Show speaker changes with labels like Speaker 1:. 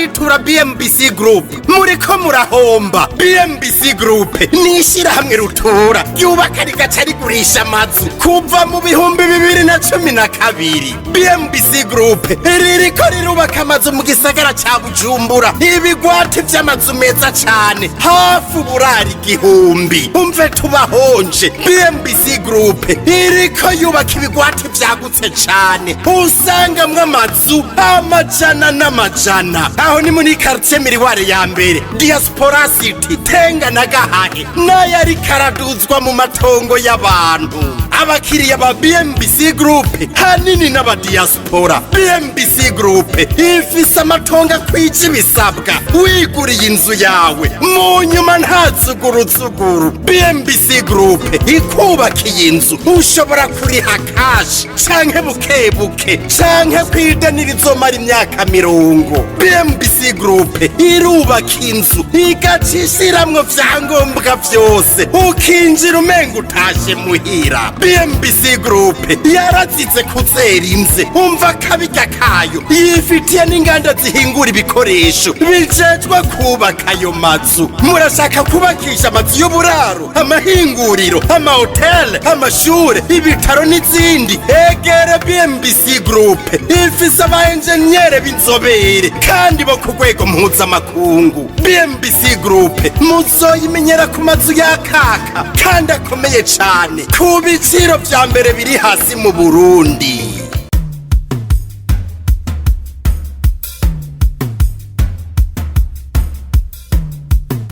Speaker 1: Mutaritura BMBC Group, muriko murahomba. BMBC Group ni ishyirahamwe rutura ryubaka rigaca rigurisha amazu kuva mu 2012. BMBC Group ririko rirubaka amazu mu gisagara ca Bujumbura, ibigwati vy'amazu meza cane, hafi uburari 1000. Umve tubahonje, BMBC Group iriko yubaka ibigwati vyagutse cane, usangamwo amazu amajana n'amajana. Aho ni muri quartier Miroir ya mbere, Diaspora City, Tenga na Gahahe, n'ayo ariko araduzwa mu matongo y'abantu. Abakiriya ba BMBC Group hanini n'abadiaspora. BMBC Group ifise amatongo akwije ibisabwa, wiguriye inzu yawe mu nyuma nta zuguruzuguru. BMBC Group ikubakiye inzu, ushobora kuriha cash canke buke buke, canke kwideni rizomara imyaka 50. BMBC Group irubaka inzu igaca ishiramwo vyangombwa vyose, ukinjira umenga utashe muhira. BMBC Group yarazize kuzera inze, umva akabirya kayo, yifitiye n'inganda zihingura ibikoresho bijejwe kubaka ayo mazu. Murashaka kubakisha amazu y'uburaro, amahinguriro, amahoteli, amashure, ibitaro n'izindi? Egere BMBC Group, ifise aba enjeniyere b'inzobere kandi bo ku rwego mpuzamakungu. BMBC Group muzoyimenyera ku mazu yakaka kandi akomeye cane, ku biciro vya mbere biri hasi mu Burundi.